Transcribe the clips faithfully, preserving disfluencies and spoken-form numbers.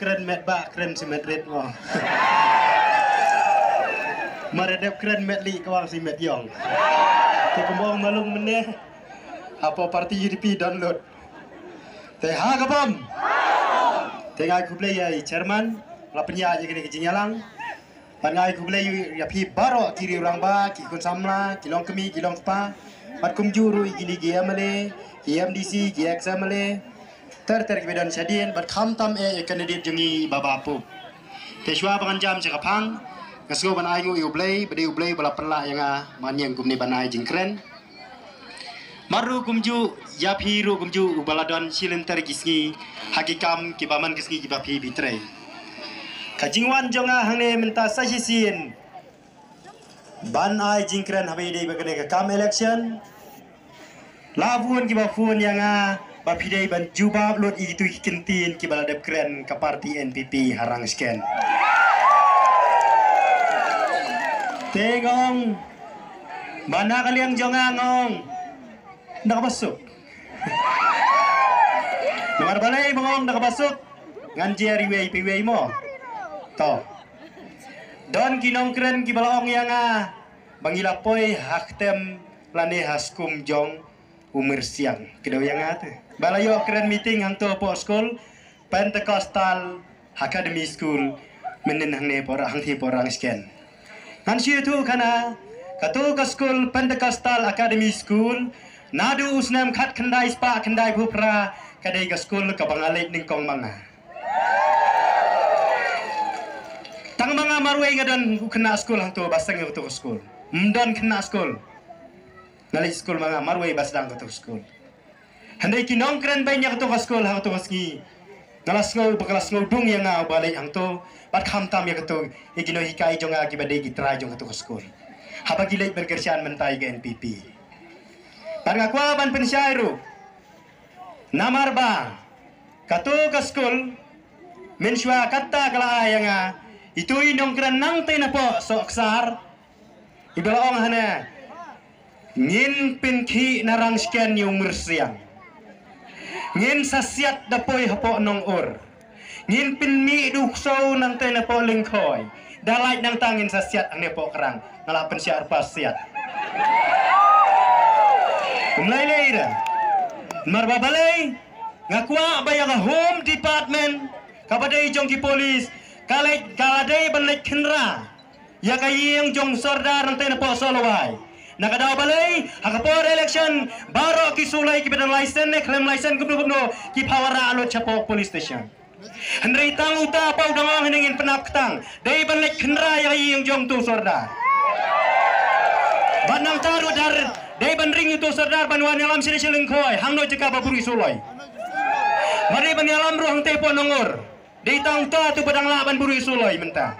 Kren met ba, kren si met rit mo. Mar dep kren met li kwang si met yong. Te kumba ong malung mene. Hapoh party U D P don lut. Te ha ka bom. Te nga ai khublei ïa i chairman la pynïaid ïa kane ka jingïalang. Bad nga ai khublei ïa phi baroh ki riew rangbah, ki khun samla, ki longkmie, ki longkpa. Bad kumjuh ruh ïa kine ki M L A, ki M D C, ki ex M L A. Ter ter kiba don shadien bad khamtam eh ïa candidate jong ngi i Bah Bah Pup. Te shuwa ba ngan jam sha ka phang, nga sngew ban ai nguh ïa U Blei, ba dei U Blei ba la pynlah ïa nga ban ïeng kumne ban ai jingkren. Mar ruh kumjuh, ïa phi ruh kumjuh uba la don shi lynter ki sngi ha ki kam kiba man ki sngi kiba phi bi trei. Ka jingwan jong nga hangne mynta sa shisien ban ai jingkren haba ïadei bad kane ka kam election. La bun kiba phone ïa nga ba phi dei ban jubab lut ïa kitu ki kyntien kiba la dep kren ka party N P P ha Rangshken. Te nga ong ba na ka liang jong nga nga ong da kaba suk. Namar balei ba nga ong da kaba suk? Ngan jer iwei pa iwei mo. To. Don ki nongkren kiba la ong ïa nga ba ngi la poi ha ktem lane ha skum jong u Myrsiang. Ki dei ïa nga te. Ba la ïoh kren meeting hangto hapoh skul Pentecostal Academy School mynnin hangne por hangthie por Rangshken. Ngan shu ïathuh khana, kato ka skul Pentecostal Academy School naduh u snem khatkhyndai spah khyndaiphew phra ka dei ka skul kaba nga leit nyngkong ma nga. Tang ma nga marwei nga don u khynnah skul hangto ba seng ïa kato ka skul. Ym don khynnah skul. Nga leit skul ma nga marwei ba sdang kato ka skul. Hynrei ki nongkren beiñ ïa kato ka skul ha kato ka sngi. Nga la sngew ba ka la sngewdung ïa nga uba leit hangto bad khamtam ïa kato ïa ki nonghikai jong nga kiba dei ki trai jong kato ka skul. Haba ki leit ban kyrshan mynta ïa ka N P P. Bad nga kwah ban pynshai ruh. Namar ba kato ka skul mynshuwa kata ka la ai ïa nga itu i nongkren nangtei napoh Sohksar. Iba la ong hane, ngin pynkhih na Rangshken ïa u Myrsiang. Ngin sa siat da poi hapoh Nongur. Ngin pynmih da u ksew nangtei napoh Lyngkhoi. Da lait nangta ngin sa siat hangne hapoh Krang. Nga la pynshah ruh ba siat. Ym lei lei da. Namar ba balei nga kwah ba ïa ka Home Department kaba dei jong ki police ka leit ka la dei ban leit khynra ïa ka ïing jong u sordar nangtei napoh Sohlawai. Na ka daw balei ha ka por election baroh ki suloi kiba don license ne khlem license kumno kumno ki pha wanrah lut shapoh police station. Hynrei tang uta pa u dang ong hynrei ngin pynap ktang dei ban leit khynra ïa ka ïing jong uto u sordar. Bad nangta ruh dar dei ban ring uto u sordar ban wan ïalam sha Lyngkhoi hangno jaka ba bru ïa suloi. Bad dei ban ïalam ruh hangtei hapoh Nongur. Dei tang uta uto ba dang lah ban bru ïa suloi mynta.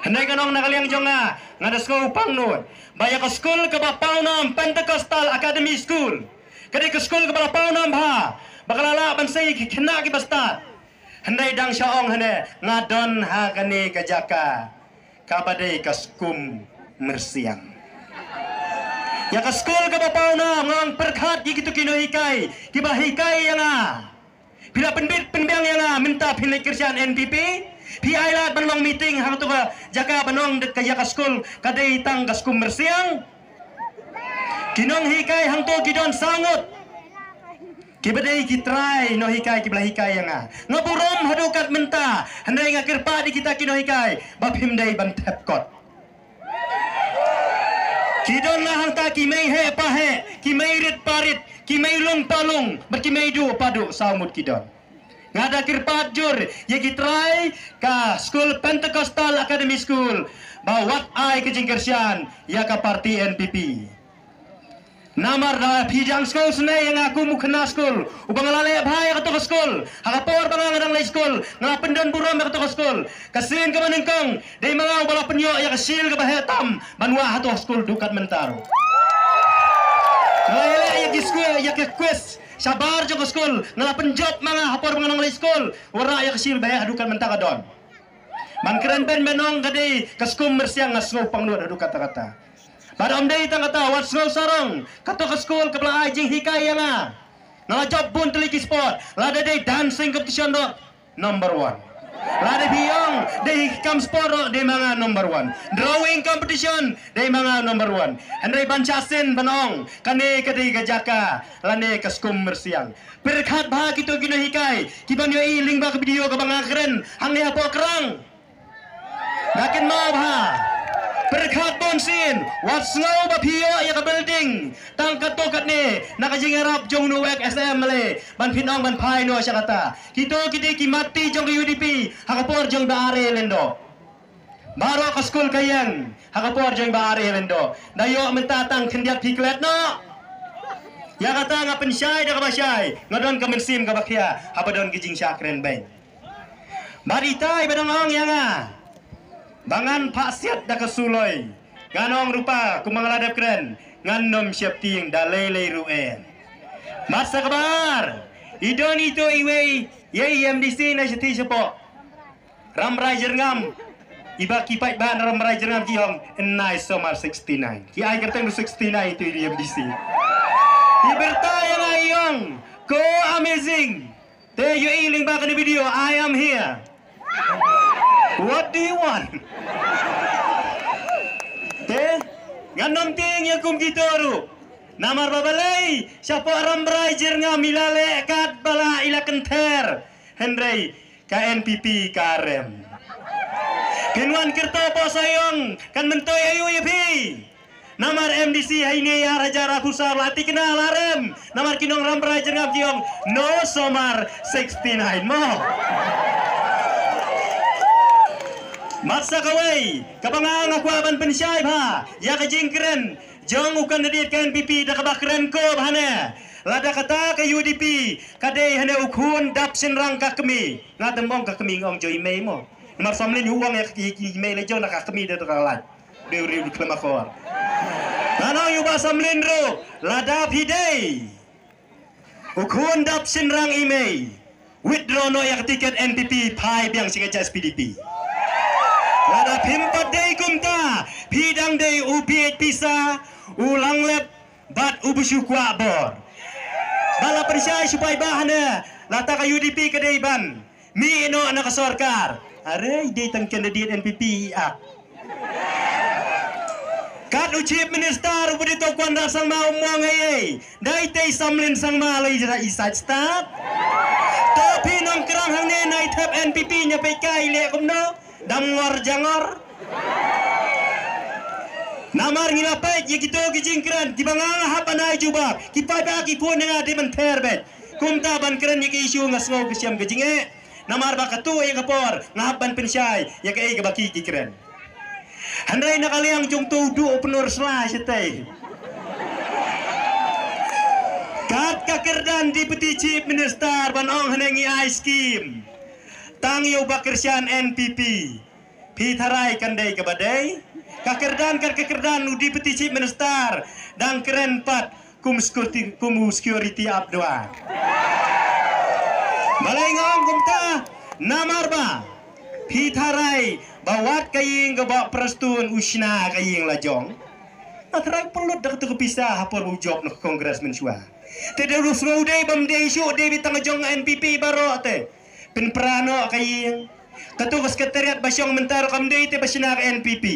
Hynrei ngan ong na ka liang jong nga nga da sngew pangnud ba ïa ka skul kaba pawnam Pentecostal Academy School ka dei ka skul kaba la pawnam bha ba ka la lah ban sei ki khynnah kiba stad. Hynrei dang sha ong hane nga don ha kane ka jaka kaba dei ka skum Myrsiang. Ïa ka skul kaba pawnam nga ong pyrkhat ïa kito ki nonghikai kiba hikai ïa nga. Phi la pynbit pynbiang ïa nga mynta phin leit kyrshan N P P. Phi ai lad ban long meeting ha kato ka jaka ban ong da ka ïa ka skul ka dei tang ka skum Myrsiang. Ki nonghikai hangto ki don saw ngut. Kiba dei ki trai nonghikai kiba la hikai ïa nga. Nga burom haduh kat mynta hynrei nga kyrpad ïa kita ki nonghikai ba phim dei ban thep kot. Ki don la hangta ki mei heh pa heh, ki mei rit pa rit, ki mei lung pa lung, bad ki mei duh pa duh saw ngut ki don. Nga da kyrpad jur ïa ki trai ka skul Pentecostal Academy School ba wat ai ka jingkyrshan ïa ka party N P P. Namar da phi dang sngewsynei ïa nga kum u khynnah skul uba nga la leh bha ïa kato ka skul. Ha ka por ba nga nga dang leit skul nga la pyndon burom ïa kato ka skul. Ka sien kaba nyngkong dei ma nga uba la pynïoh ïa ka shield kaba heh tam ban wah hato ka skul haduh kat mynta ruh. Nga la ïaleh ïa ki skul ïa ki quiz shabar jong ka skul nga la pynjop ma nga ha por ba nga dang leit skul. Wanrah ïa ka shield ba heh haduh kat mynta ka don. Ban kren ban ong ka dei ka skum Myrsiang nga sngew pangnud haduh katta katta. Bad ym dei tang kata wat sngew sarong kato ka skul kaba la ai jinghikai ïa nga. Nga la jop bun tylli ki sport lada dei dancing competition ruh. number one. Lada phi ong dei kam sport ruh dei ma nga number one. Drawing competition dei ma nga number one. Hynrei ban shah sien ban ong kane ka dei ka jaka lane ka skum myrsiang. Pyrkhat bha kito ki nonghikai kiban ïohi lyngba ka video kaba nga kren hangne hapoh krang. Da kynmaw bha. Pyrkhat bun sien, wat sngew ba phi ïoh ïa ka building tang katto katne na ka jingïarap jong u S M L A ban pynong ban phai noh sha kata. Kito ki dei ki mat jong ka U D P ha ka por jong Bah Are Lyngdoh. Baroh ka skul ka ïeng ha ka por jong Bah Are Lyngdoh. Da ïoh mynta tang khyndiat phi klet noh. Ïa kata nga pynshai da kaba shai, nga don ka mynsiem kaba khia haba don ki jingshah kren beiñ. Bad itai ba dang ong ïa nga ba ngan phah siat da ka suloi. Ngan ong ruh ba kumba nga la dep kren, ngan nym sheptieng da lei lei ruh en. Bad sa kaba ar, i don ito iwei ïa i M D C na shathie shapoh Rambrai Jyrngam. Iba ki paidbah Rambrai Jyrngam ki ong, "Nai Somar sixty-nine." Ki ai kyrteng sixty-nine ito i M D C. I byrta ïa nga i ong, "Ko amazing." Te ïohi lyngba kane video, "I am here. What do you want?" Te ngan nym tieng ïa kum kito ruh. Namar ba balei shapoh Rambrai Jyrngam i la leh katba lah i la kynther. Hynrei ka N P P ka rem. Phin wan kyrta poh Sohiong kan myntoi aïu ïa phi? Namar M D C ha ine i ar hajar arphew saw la tikna la rem. Namar ki nong Rambrai Jyrngam ki ong, "No Somar sixty-nine mo." Mat sa kawei kaba nga nga kwah ban pynshai bha ïa ka jingkren jong u candidate ka N P P da kaba kren ko ba hane, lada kata ka U D P ka dei hane u khun dap shynrang ka kmie. Nga tang ong ka kmie, nga ong jong i mei mo. Namar Samlin u ong ïa ka kmie, i mei la jong na ka kmie da ka lait. Dei u riu khlem akor. Nga ong ïa u Bah Samlin ruh, lada phi dei u khun dap shynrang i mei, withdraw noh ïa ka tiket N P P, phai biang sha ka J S P D P. Lada phim pat dei kumta, phi dang dei u bieit pisa, u langlep bad u ba shu kwah bor. Ba la pynshai shu paidbah hane, lada ka U D P ka dei ban mih noh na ka sorkar. Are, i dei tang candidate N P P i ak. Kat u Chief Minister u ba dei to Conrad Sangma um ong ei ei. Dei te i Samlin Sangma la i jra i sait stad. To phi nongkrong hangne na i thep N P P ñia peit ka i leh kumno. Dam ngor jangor. Namar ngi la peit ïa kito ki jingkren kiba nga nga hap ban ai jubab. Ki paidbah ki phone ïa nga dei ban ther beit. Kumta ban kren ïa ki issue nga sngew ka shem ka jingeh. Namar ba kato ïa ka por nga hap ban pynshai ïa kaei kaba ki ki kren. Hynrei na ka liang jong to u duh u pynur sla shatei. Kat ka kyrdan Deputy Chief Minister ban ong hane ngi ai skim. Tang ïa u Bah Kyrshan N P P. Phi tharai kan dei kaba dei. Ka kyrdan, kat ka kyrdan u Deputy Chief Minister dang kren pat kum security, kum u security ap dua. Balei nga ong kumta? Namar ba phi tharai ba wat ka ïing ka Bah Prestone u shna ka ïing la jong. Nga tharai pynlut da kato ka pisa ha por ba u jop na ka Congress mynshuwa. Te da u sngew dei bym dei shuh, dei beit tang jong N P P baroh te. Pynpra noh ka ïing. Kato ka secretariat ba shong mynta ruh kam dei te ba shna ka N P P.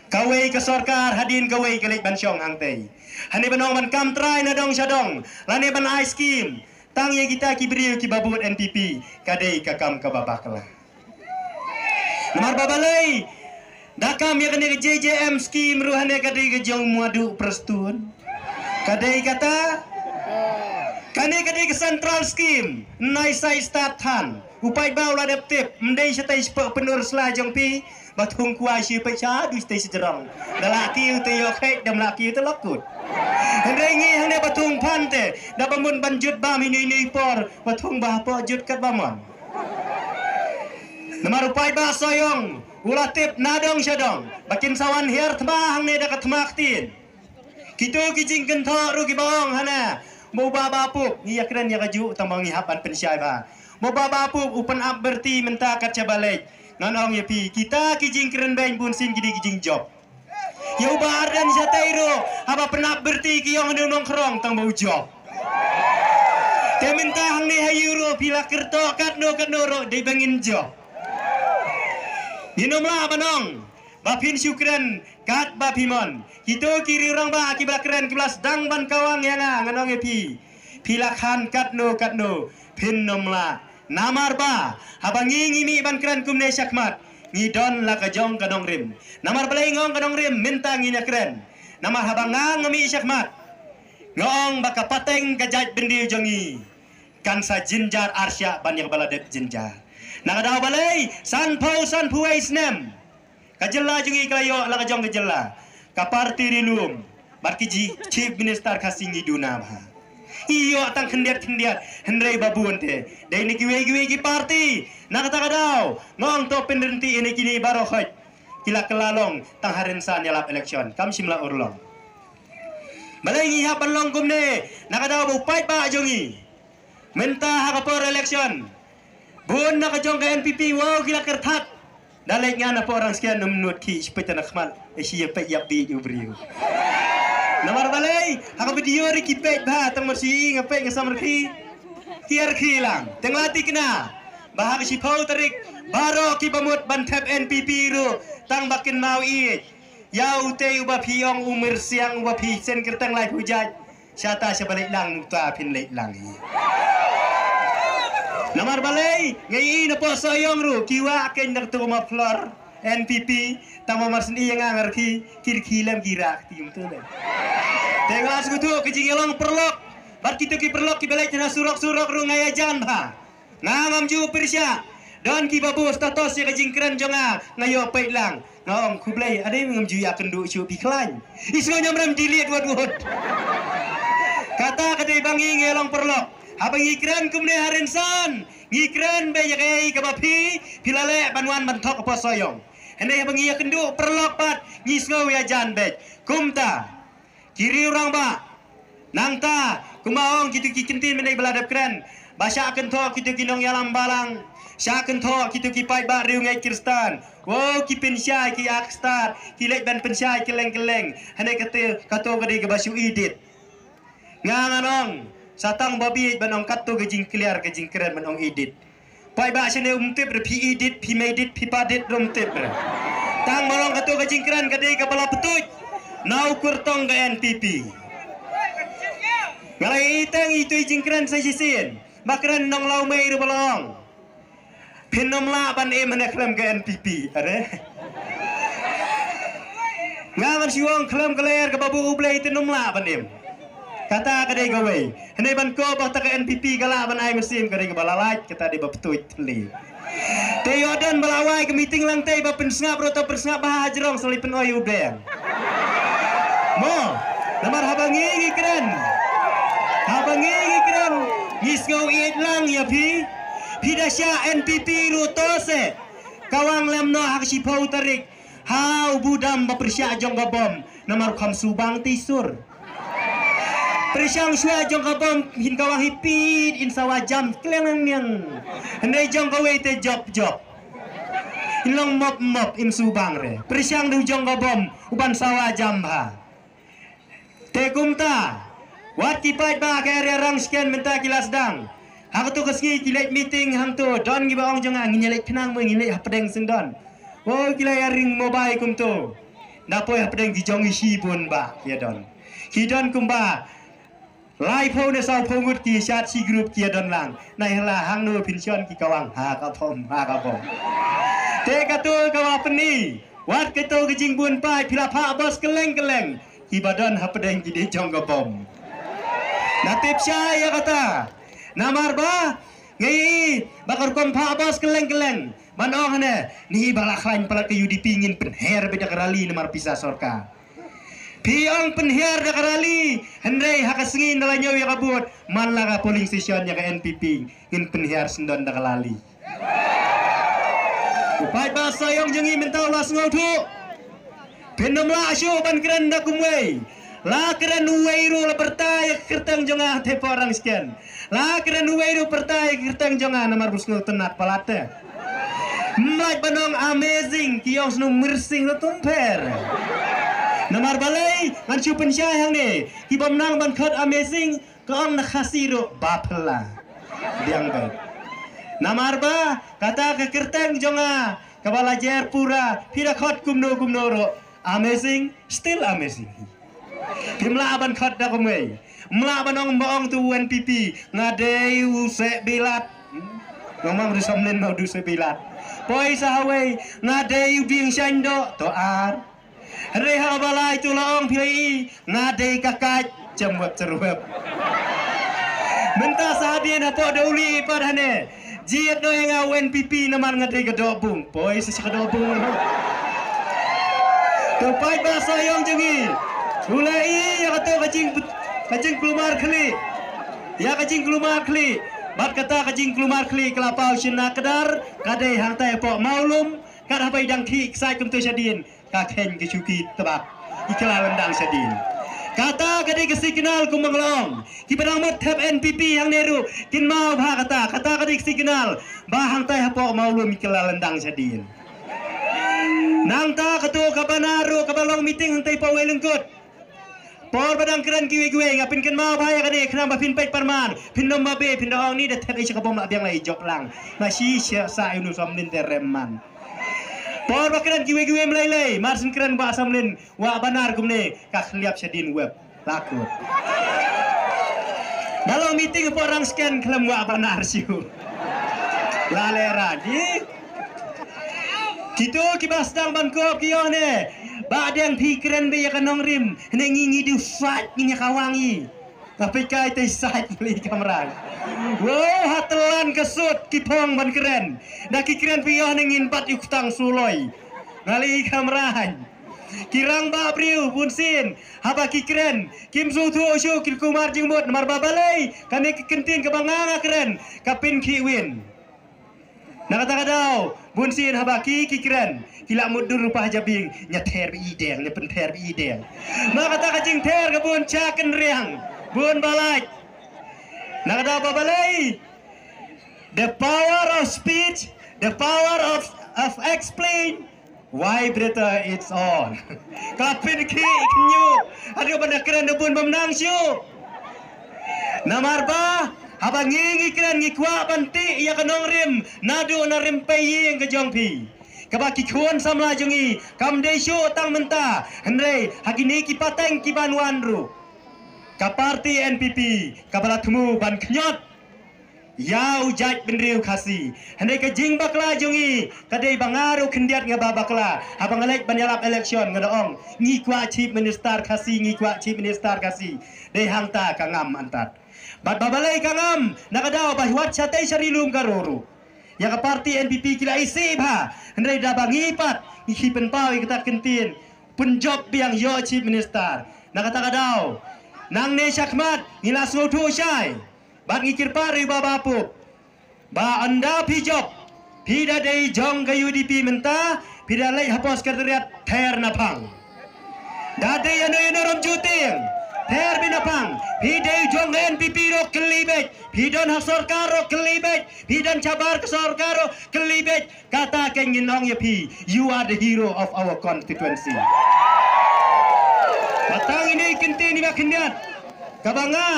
Kawei ka sorkar hadien kawei ka leit ban shong hangtei. Hane ban ong ban kam trai na dong sha dong lane ban ai skim. Tang ïa kita ki briew kiba bud N P P ka dei ka kam kaba bakla. Namar ba balei? Da kam ïa kane ka J J M skim ruh hane ka dei ka jong Madu Prestone. Ka dei kata. Kane ka dei ka central skim. Nai sai start than. U paidbah u la dep tip. Ym dei shatei shapoh pynur sla jong phi. Ba thung kwai shi peit sha du shatei sha jrong. Da la kiew te ïoh kheit, da ym la kiew te la kut. Hynrei ngi hangne ba thung phan te. Da ba mun ban jut bam ine ine i por. Ba thung ba hapoh jut kat ba mon. Namar u paidbah Sohiong u la tip na dong sha dong ba kin sa wan hiar thma hangne da ka thma ktien. Kito ki jingkynthoh ruh kiba ong hana ba u Bah Bah Pup, ngi ïa kren ïa kajuh tang ba ngi hap ban pynshai ba. Ba u Bah Bah Pup u pynap byrti mynta kat shaba leit. Ngan ong ïa phi, kita ki jingkren beiñ bun sien ki dei ki jingjop. Ïa u Bah Ardent shatei ruh haba pynap byrti ki ong hynñiew nongkhrong tang ba u jop. Te mynta hangne ha Euro phi la kyrto katno katno ruh dei ba ngin jop. Ngin ym lah ban ong ba phin shu kren kat ba phi mon. Kito ki riew rangbah kiba la kren kiba la sdang ban kawang ïa nga ngan ong ïa phi. Phi la khan katno katno phin ym lah. Namar ba haba ngi ngi mih ban kren kumne shakhmat ngi don la ka jong ka nongrim. Namar balei nga ong ka nongrim mynta ngin ïa kren. Namar haba nga nga mih shakhmat nga ong ba ka pateng ka jaitbynriew jong ngi kan sa jynjar arshah ban ïa kaba la dep jynjar. Na ka daw balei sanphew sanphew wei snem ka jylla jong ngi ka la ïoh la ka jong ka jylla. Ka party ri lum bad ki ji chief minister Khasi ngi duna bha. Ngi ïoh tang khyndiat khyndiat hynrei ba bun te dei na kiwei kiwei ki party. Na kata ka daw nga ong to pynrynti ïa kine baroh khoit ki la kylla long tang ha rynsan ïalap election kam shym la urlong. Balei ngi hap ban long kumne? Na ka daw ba u paidbah jong ngi mynta ha ka por election bun na ka jong ka N P P wow ki la kyrthat. Da leit nga na por rang sken ym nud ki shi peit na khmat e shi peit ïap bi u briew. Namar balei ha ka video ri ki peit bha tang mar shi nga peit nga samar ki ki ar ki lang teng la tikna ba ha ka shiphew tarik baroh ki ba mut ban thep N P P ruh tang ba kin mau i. Ïa utei uba phi ong u myrsiang uba phi sen kyrteng lai phew jait. Shata shaba leit lang uta phin leit lang hi. Namar balei ngai i na poh Sohiong ruh ki wah kein da katu ma phlor N P P. Tang ma mar sni ïa nga ngar ki kir ki lem ki rak ti um tu le. Te nga sngewthuh ka jingïalong paralok bad kitu ki paralok kiba leit na surok surok ruh nga ïajan bha. Nga ngam ju pyrshah. Don ki ba buh status ïa ka jingkren jong nga nga ïoh peit lang. Nga ong khublei ade ngam ju ïa kynduh shuh phi khlaiñ. I sngew ñiamrem delete wat wat. Kata ka dei ba ngi ngi long paralok. Haba ngi kren kumne ha rynsan ngi kren beit ïa kaei kaba phi phi la leh ban wan ban thok ha poh Sohiong. Hynrei haba ngi ïa kynduh paralok pat ngi sngew ïajan beit. Kumta ki riew rangbah. Nangta kumba ong kitu ki kyntien mynta ba la dep kren ba shah kynthoh kitu ki nongïalam balang, shah kynthoh kitu ki paidbah riewngeit Khristan. Wow, ki pynshai ki akstar ki leit ban pynshai kylleng kylleng. Hane kate kato ka dei kaba shu edit. Nga ngan ong sa tang ba bieit ban ong kato ka jingkliar ka jingkren ban ong edit. Paidbah shane um tip re phi edit phi medit phi padit re um tip re. Tang ba long kato ka jingkren ka dei kaba la pyntuid na u kyrtong ka N P P. Nga la ïa tang itu i jingkren sa shisien ba kren nong Lawmei re ba long. Phin ym lah ban im hane khlem ka N P P are. Nga ban shu ong khlem ka lyer kaba buh U Blei te ym lah ban im. Kata ka dei kawei. Hynrei ban ko ba ta ka N P P ka lah ban ai mynsiem ka dei kaba la lait kata dei ba pyntuid thli. Te ïoh don ba la wai ka meeting lang te ba pynsngap ruh ta pynsngap ba ha jrong sa lei pynoi u deng. Mo, namar haba ngi ngi kren. Haba ngi ngi kren. Ngi sngew ïeit lang ïa phi. Phi da shah N P P ruh to se. Kawang lem noh ha ka shiphew tarik. Ha u budam ba pyrshah jong ka bom namar kham subang ti sur. Pyrshang shuwa jong ka bom hin kawang hi pit in sawa jam kleng niang. Hynrei jong kawei te jop jop. In long mop mop in subang re. Pyrshang du jong ka bom u ban sawa jam bha. Te kumta wat ki paidbah ka area Rangshken mynta ki la sdang. Ha kato ka sngi ki leit meeting hangto don kiba ong jong nga ngin ïa leit khnang mo ngin leit hapdeng sngdon. O ki la ïa ring mobile kumto. Da poi hapdeng ki jong i shibun ba ki ïa don. Ki don kumba laiphew ne sawphew ngut ki shad shi group ki ïa don lang. Nai hala hangno pynshon ki kawang ha ka bom ha ka bom. Te kato ka wa pyni wat kato ka jingbun paid phi la phah bos kylleng kylleng. Kiba don hapdeng ki dei jong ka bom. Na tip shai ïa kata. Namar ba ngi ba ka rukom phah bos kylleng kylleng ban ong hane ni ba la khlaiñ palat ka U D P ngin pynher beit da ka rally namar pisa sorkar. Phi ong pynher da ka rally hynrei ha ka sngi na la ñiew ïa ka vote man la ka polling station ïa ka N P P ngin pynher sngdon da ka rally. U paidbah Sohiong jong ngi mynta u la sngewthuh. Phin ym lah shuh ban kren da kumwei. La kren uwei ruh la pyrta ïa ka kyrteng jong nga te por Rangshken. La kren uwei ruh pyrta ïa ka kyrteng jong nga namar ba u sngewtynnat palat te. Ym lah ban ong amazing ki ong snu myrsing ruh tum pher. Namar balei ngan shu pynshai hangne ki bym nang ban khot amazing. To ong na Khasi ruh bapla. Biang bad. Namar ba kata ka kyrteng jong nga kaba la jer pura, phi da khot kumno kumno ruh. Amazing, still amazing. Phim lah ban khot da kumwei. Mlah ban ong ba ong tu N P P, nga dei u seh bilat. Ngam ong du samlin ma u du seh bilat. Poi sa hawei, nga dei u bieng shaiñ doh, to ar. Hynrei ha ba lai tu la ong phi i, nga dei ka kait, chem wep cher wep. Mynta sa hadien hapoh da uli pat hane. Jied no ïa nga u N P P namar nga dei ka doh bung. Poi sa ka doh bung. To paid ba sa ïong jong i. U la i ïa kato ka jing, ka jingkulmar khlieh. Ïa ka jingkulmar khlieh. Bad kata ka jingkulmar khlieh ka la paw shin na kdar, ka dei hangtai hapoh Mawlum, kat haba i dang khih ksai kumto shadien. Ka kheiñ ka shuki tbak. I kylla lyndang shadien. Kata ka dei ka signal kumba nga la ong. Kiba dang mut thep N P P hangne ruh kin mau bha kata. Kata ka dei ka signal ba hangtai hapoh Mawlum i kylla lyndang shadien. Nangta kato ka bana ruh kaba long meeting hangtai hapoh Wei Lyngkut. Por ba dang kren kiwei kiwei nga pynkynmaw bha ïa kane khnang ba phin peit pyrman. Phin nym ba be phin da ong ni da thep i sha ka bom la biang la i jop lang. Ma shi sha sa i nu samlin te rem man. Por ba kren kiwei kiwei mlei lei, mar syn kren ba samlin, wa banar kumne, ka khliap shadien web. Lakut. Dalam meeting hapoh Rangskhen khlem wa banar shu. Lale ragi. Kito kiba sdang ban kop ki ïoh ne. Ba dang phi kren be ïa ka nongrim, ne ngi ngi du sait ngi ïa ka wang i. Tapi kai te sait pli kamrai. Wow, ha tlan ka sut ki phong ban kren. Da ki kren phi ïoh ne ngin bat ïa u ktang suloi. Ngali kamrai. Ki rang ba briew bun sien. Haba ki kren. Kim su thu shu ki kumar jingmut. Namar ba balei. Kane ki kyntien kaba nga nga kren. Ka pynkhih win. Na kata ka daw, bun sien haba ki ki kren, ki la mut dur rupa ha jabieng, nya ther bi ideng, nya pynther bi ideng. Na kata ka jingther ka bun cha kynriang, bun balai. Na kata ba balai, the power of speech, the power of, of explain, vibrator it's on. Ka pynkhih kynñiuh, haduh ban da kren da bun bym nang shuh. Namar ba, haba ngi ngi kren ngi kwah ban tih ïa ka nongrim, naduh na rympei ïing ka jong phi. Kaba ki khun samla jong ngi, kam dei shuh tang mynta, hynrei, ha kine ki pateng ki ban wan ruh. Ka parti N P P, kaba la thmu ban khñiot. Ïa u jait bynriew Khasi. Hynrei ka jingbakla jong ngi, ka dei ba nga ruh khyndiat nga ba bakla. Haba nga leit ban ïalap election nga da ong. Ngi kwah chief minister Khasi, ngi kwah chief minister Khasi. Dei hangta ka ngam antat. Bad ba balei ka ngam, na ka daw ba wat shatei sha ri lum ka ruru. Ïa ka parti N P P ki la isih bha. Hynrei da ba ngi pat, ngi khie pynpaw ïa kata kyntien. Pynjop biang ïa chief minister. Na kata ka daw. Nangne shakhmat, ngi la sngewthuh shai. Bad ngi kyrpad ri ba ba pup. Ba ynda phi jop, phi da dei jong ka U D P mynta, phi da leit hapoh sekretariat ther na phang. Da dei ïano ïano ram juting, ther bi na phang. Phi dei jong ka N P P ruh kylli beit, phi don ha sorkar ruh kylli beit, phi don shabar ka sorkar ruh kylli beit. Kata ka ngin ong ïa phi, you are the hero of our constituency. Ba tang ine i kyntien iba khyndiat, kaba nga,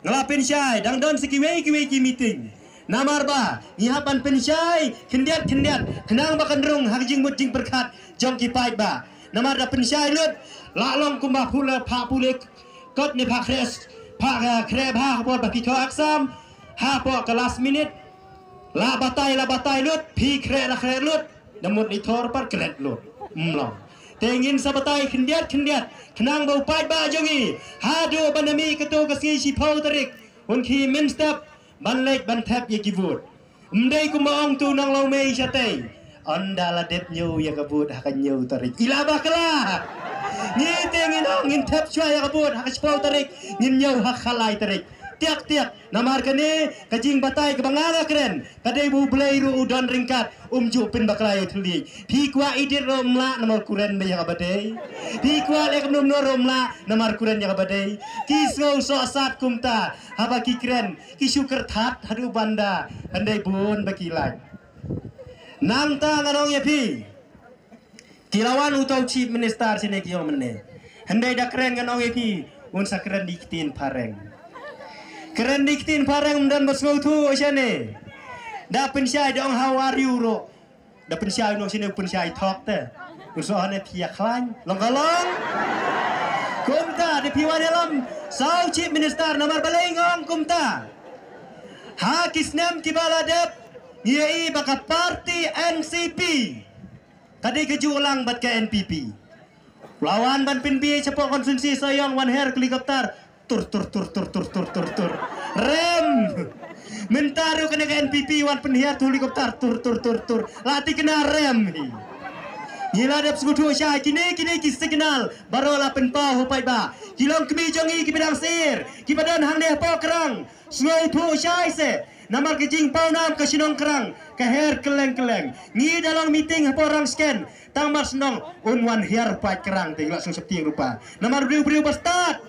nga la pynshai, dang don sa kiwei kiwei ki meeting. Namar ba, ngi hap ban pynshai, khyndiat khyndiat, khnang ba kan rung ha ka jingmut jingpyrkhat jong ki paidbah. Namar da pynshai lut, la long kumba pule, pha pule, kot ne pha kres, pha kre bha, ha por ba phi thoh exam, ha por ka last minute, la batai, la batai lut, phi kre, la kre lut, da mut ni thor par kret lut. Mlong. Te ngin sa batai khyndiat khyndiat, khnang ba u paidbah jong ngi, haduh ban da mih kato ka sngi shiphew tarik, un khie mynstep, ban leit ban thep ïa ki vote. Ym dei kumba ong tu nang Lawmei shatei. Ynda la dep ñiew ïa ka vote ha ka hynñiew tarik. I la bakla. Ngi te ngin ong ngin thep shuwa ïa ka vote ha ka shiphew tarik. Ngin ñiew ha ka khatlai tarik. Tiak tiak. Namar kane ka jingbatai kaba nga nga kren. Ka dei ba U Blei ruh u don ryngkat. Um ju pynbakla ïa u thylliej. Phi kwah edit ruh ym lah namar kuren beit ïa kaba dei. Phi kwah leh kumno kumno ruh ym lah namar kuren ïa kaba dei. Ki sngew sohsat kumta. Haba ki kren. Ki shu kyrthat haduh ban da, hynrei bun ba ki lait. Nangta ngan ong ïa phi. Ki la wan uto u chief minister shane ki ong mynne. Hynrei da kren ngan ong ïa phi, un sa kren da ki ktien phareng. Kren di ktien phareng ym don ba sngewthuh shane. Da pynshai da ong how are you ruh. Da pynshai u nong shane u pynshai thok te. U soh ne phi ïa khlaiñ. Long ka long. Kumta da phi wan ïalam saw chief minister namar balei nga ong kumta. Ha ki snem kiba la dep ngi ïohi ba ka party N C P ka dei ka juh lang bad ka N P P. La wan ban pynbeit shapoh constituency Sohiong wan her helicopter. Tur tur tur tur tur tur tur tur. Rem. Mynta ruh kane ka N P P wan pynhiar tu helicopter tur tur tur tur. La tikna rem hi. Ngi la dep sngewthuh sha kine kine ki signal baroh la pynpaw ha paidbah. Ki long kmie jong ngi kiba dang sir kiba don hangne hapoh Krang. Sngewthuh shai se namar ka jingpaw nam ka shnong Krang ka her kylleng kylleng. Ngi da long meeting hapoh Rangsken tang mar shnong un wan hiar paid Krang te ngi la sngewsynei rupa. Namar briew briew ba stad.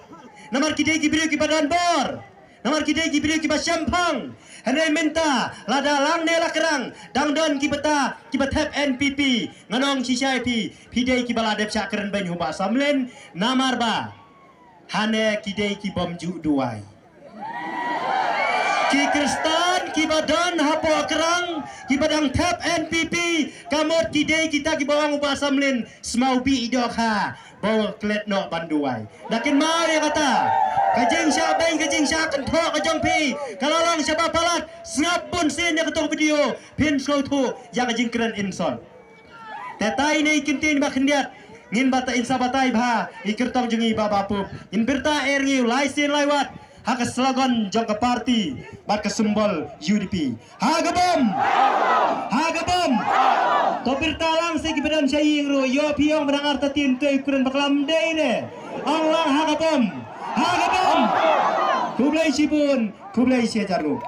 Namar ki dei ki briew kiba don bor. Namar ki dei ki briew kiba shemphang. Hynrei mynta lada lang ne la Krang dang don kiba ta kiba thep N P P. Nga ong shisha ïa phi phi dei kiba la dep shah kren beiñ ha u Bah Samlin namar ba hane ki dei ki bym ju duwai. Ki Khristan kiba don hapoh Krang kiba dang thep N P P ka mut ki dei kita kiba ong u Bah Samlin smaw bih i dohkha ba u klet noh ban duwai. Da kynmaw ïa kata ka jingshah beiñ ka jingshah kynthoh ka jong phi ka la long shaba palat. Sngap bun sien ïa kato ka video phin sngewthuh ïa ka jingkren insult. Te tai ne i kyntien ba khyndiat ngin bata in sa batai bha i kyrtong jong ngi Bah Bah Pup. Ngin birta er ngi u lai sien lai wat ha ka slogan jong ka party bad ka symbol U D P. Ha ka bom. Ha ka bom. To birta lang se kiba don sha ïing ruh ïoh phi ong ba dang artatien te i kren bakla ym dei ne. Ong lang ha ka bom. Ha ka bom. Khublei shibun. Khublei shihajar nguh.